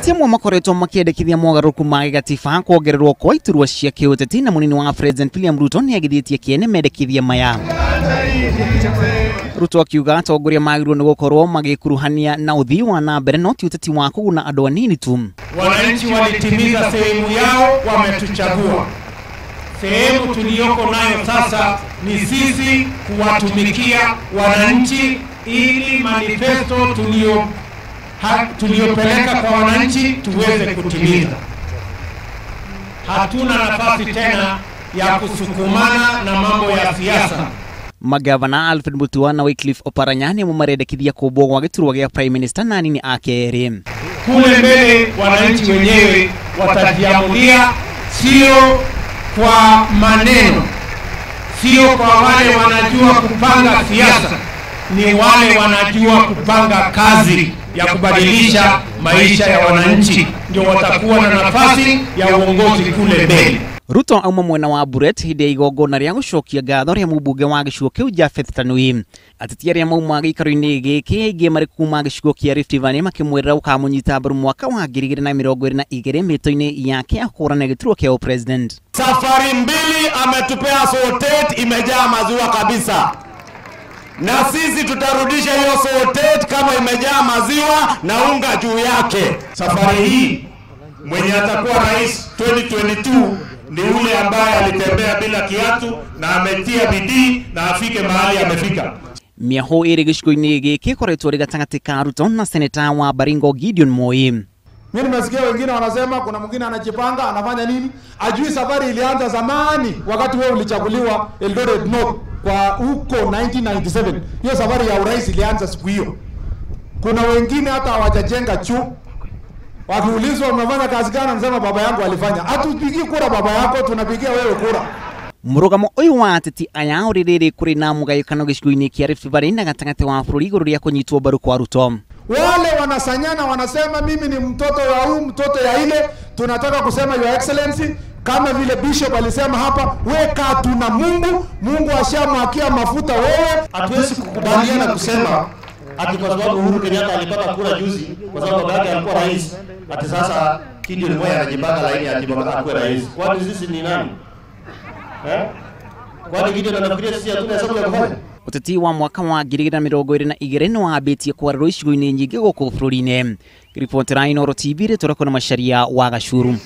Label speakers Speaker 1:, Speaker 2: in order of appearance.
Speaker 1: Ateti amwe makoretwo makĩendekithia mogarũrũku ma gĩgatiba kuongererwo kwa iturwa cia kĩũteti na mũnini wa President William Ruto nĩagithĩtie kĩene mendekithia maya. Ruto akiuga atongoria magĩrĩirwo nĩ gũkorwo magĩkuruhania na ũthii wa na mbere no ti ũteti wa kũguna andũ anini tu.
Speaker 2: Wananchi walitimiza sehemu yao, wametuchagua. Sehemu tuliyoko nayo sasa ni sisi kuwatumikia wananchi ili manifesto tuliyopeleka kwa wananchi tuweze kutimiza. Hatuna nafasi tena ya kusukumana na mambo ya siasa.
Speaker 1: Magavana Alfred Mutua na Wycliffe Oparanya nĩmo marendekithia kũmbwo gwa gĩturwa gĩa Prime Minister na anini ake erĩ.
Speaker 2: Kule mbele wananchi wenyewe watajiamulia, sio kwa maneno, sio kwa wale wanajua kupanga siasa, ni wale wanajua kupanga kazi ya kubadilisha maisha ya wananchi ndio watakuwa na nafasi ya uongozi kule mbele.
Speaker 1: Ruto auma mwena wa Buret hĩndĩ ya igongona rĩa gũcokia ngatho rĩa mũmbunge wa gĩcigo kĩu Japhet Tanui. Ateti arĩa mauma gĩikaro-inĩ gĩkĩ aingĩ marĩ kuma gĩcigo kĩa Rift Valley makĩmwĩrĩra gũkamũnyita mbaru mwaka wa 2022 mĩto-inĩ yake ya kũhũrana gĩturwa kĩa president.
Speaker 3: Safari mbili ametupea sotet imejaa maziwa kabisa, na sisi tutarudisha hiyo sotet kama imejaa maziwa na unga juu yake. Safari hii mwenye atakuwa rais 2022 ni yule ambaye alitembea bila kiatu na ametia bidii na afike mahali amefika.
Speaker 1: Mĩahũ ĩrĩ gĩcigo-inĩ gĩkĩ ĩkoretwo ĩrĩ gatagatĩ ka Ruto na seneta wa Baringo Gideon Moi.
Speaker 4: Mimi nimesikia wengine wanasema kuna mwingine anajipanga anafanya nini, ajui safari ilianza zamani wakati wewe ulichaguliwa Eldoret North kwa huko 1997. Hiyo safari ya urais ilianza siku hiyo. Kuna wengine hata hawajajenga choo. Wakiulizwa umefanya kazi gani, anasema baba yangu alifanya. Hatupigii kura baba yako, tunapigia wewe kura.
Speaker 1: Mũrũgamo ũyũ wa ateti aya ũrĩ rĩrĩ kũrĩ na mũgayũkano gĩcigo-inĩ kĩa Rift Valley na gatagatĩ wa bũrũri igũrũ rĩa kũnyitwo mbaru kwa Ruto.
Speaker 4: Wale wanasanyana wanasema mimi ni mtoto wa huu, mtoto ya ile. Tunataka kusema Your Excellency, kama vile Bishop alisema hapa, weka tuna Mungu, Mungu ashamwakia mafuta wewe.
Speaker 5: Hatuwezi kukubaliana kusema ati kwa sababu Uhuru Kenyatta alipata kura juzi kwa sababu baba yake alikuwa rais, ati sasa Gideon Moi anajipanga laini ati baba akuwe rais. Kwani sisi ni nani? Kwani Gideon anafikiria sisi hatuna hesabu ya kufanya?
Speaker 1: Ũteti wa mwaka wa 2022 nĩ wambĩtie kwarĩrwo icigo-inĩ nyingĩ gũkũ bũrũri-inĩ. Riboti Inooro TV rĩtũrakwo na Macharia wa Gacuru.